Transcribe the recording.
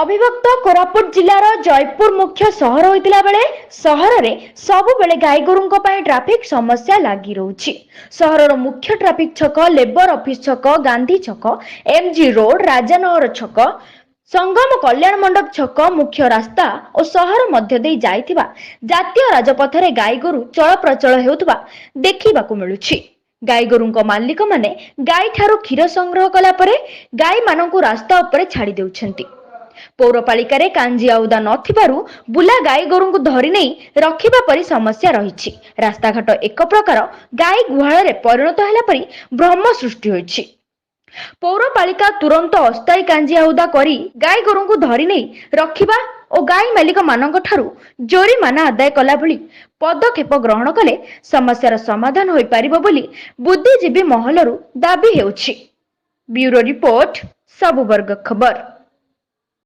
ଅବିଭକ୍ତ କୋରାପୁଟ ଜିଲ୍ଲାର ଜୟପୁର ମୁଖ୍ୟ ସହର ହୋଇଥିଲା ବେଳେ ସହରରେ ସବୁବେଳେ ଗାଈଗୋରୁଙ୍କ ପାଇଁ ଟ୍ରାଫିକ ସମସ୍ୟା ଲାଗି ରହୁଛି। ସହରର ମୁଖ୍ୟ ଟ୍ରାଫିକ ଛକ, ଲେବର ଅଫିସ ଛକ, ଗାନ୍ଧୀ ଛକ, ଏମଜି ରୋଡ, ରାଜାନହର ଛକ, ସଙ୍ଗମ କଲ୍ୟାଣ ମଣ୍ଡପ ଛକ, ମୁଖ୍ୟ ରାସ୍ତା ଓ ସହର ମଧ୍ୟ ଦେଇ ଯାଇଥିବା ଜାତୀୟ ରାଜପଥରେ ଗାଈଗୋରୁ ଚଳପ୍ରଚଳ ହେଉଥିବା ଦେଖିବାକୁ ମିଳୁଛି। ଗାଈଗୋରୁଙ୍କ ମାଲିକମାନେ ଗାଈଠାରୁ କ୍ଷୀର ସଂଗ୍ରହ କଲା ପରେ ଗାଈମାନଙ୍କୁ ରାସ୍ତା ଉପରେ ଛାଡ଼ି ଦେଉଛନ୍ତି। ପୌରପାଳିକାରେ କାଞ୍ଜିଆଉଦା ନଥିବାରୁ ବୁଲା ଗାଈ ଗୋରୁଙ୍କୁ ଧରି ନେଇ ରଖିବା ପରି ସମସ୍ୟା ରହିଛି। ରାସ୍ତାଘାଟ ଏକ ପ୍ରକାର ଗାଈ ଗୁହାଳରେ ପରିଣତ ହେଲା ପରି ଭ୍ରମ ସୃଷ୍ଟି ହୋଇଛି। ପୌରପାଳିକା ତୁରନ୍ତ ଅସ୍ଥାୟୀ କାଞ୍ଜିଆହୁଦା କରି ଗାଈ ଗୋରୁଙ୍କୁ ଧରି ନେଇ ରଖିବା ଓ ଗାଈ ମାଲିକମାନଙ୍କ ଠାରୁ ଜୋରିମାନା ଆଦାୟ କଲା ଭଳି ପଦକ୍ଷେପ ଗ୍ରହଣ କଲେ ସମସ୍ୟାର ସମାଧାନ ହୋଇପାରିବ ବୋଲି ବୁଦ୍ଧିଜୀବୀ ମହଲରୁ ଦାବି ହେଉଛି। ବ୍ୟୁରୋ ରିପୋର୍ଟ, ସବୁ ବର୍ଗ ଖବର।